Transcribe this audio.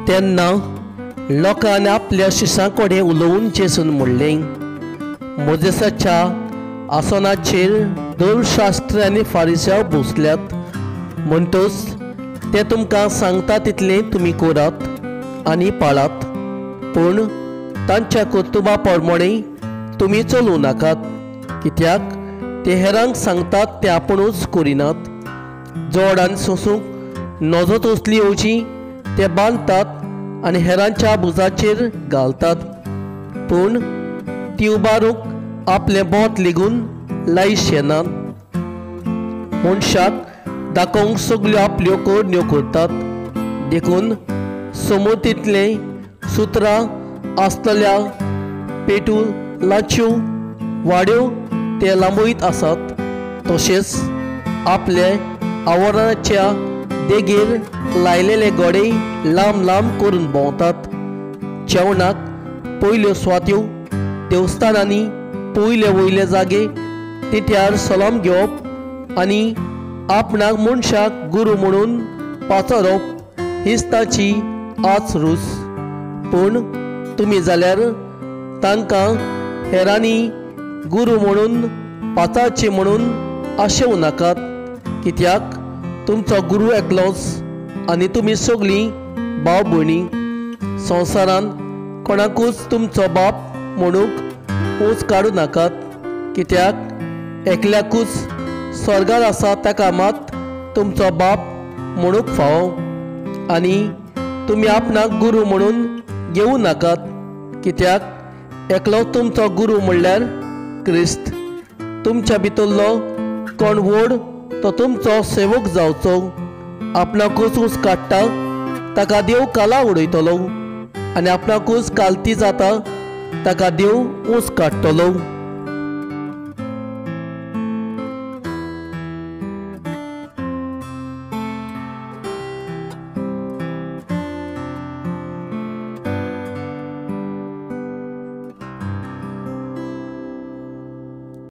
तेन्ना लोकांनी आपल्या शिसां कडेन उलोवन जेजून म्हणलें, मोजेसाच्या आसनाचेर धर्मशास्त्री आनी फारिसांव बसल्यात, म्हणटच ते तुमकां सांगता तितलें तुमी करात आनी पाळात, पूण तांच्या कर्तुबा प्रमाणे तुमी चलूं नाकात, कित्याक ते हेरांक सांगतात ते आपुणूच करिनात. जोड आनी सोंसूंक नजो तसली येवची ते बांदतात आनी हेरांच्या भुजाचेर घालतात, पूण ती उबारूंक आपलें बोट लेगून लायशेनात. मनशाक दाखोवंक सगल्यो आपल्यो करण्यो करतात, देखून समोतींतलें सुत्रां आसतल्या पेटूलाच्यो वाड्यो ते लांबयत आसात, तशेंच आपले आवरणाच्या देगेर लायलेले गोडे लांब लांब करून भोंवतात. जेवणाक पयल्यो स्वात्यो, देवस्थानांनी पयले वयले जागे, तिठ्यार सलाम घेवप आनी आपणाक मनशाक गुरू म्हणून पाचारप हीच ताची आज रूच. पूण तुमी जाल्यार तांकां हेरांनी गुरू म्हणून पाचारचे म्हणून आशेवं नाकात, कित्याक तुमचो गुरू एकलोच आनी तुमी सगळीं भाव भयणी. संवसारांत कोणाकूच तुमचो बाप म्हणूंक ऊंच काडूं नाकात, कित्याक एकल्याकूच स्वर्गार आसा ताका मात तुमचो बाप म्हणूंक फावो. आनी तुमी आपणाक गुरू म्हणून घेवं नाकात, कित्याक एकलो तुमचो गुरू म्हणल्यार क्रिस्त. तुमच्या भितरलो कोण व्हड तो तुमचो सेवक जावचो. आपणाकूच ऊंच काडटा ताका देव काला उडयतलो, आनी आपणाकूच कालती जाता ताका देव ऊंच काडटलो.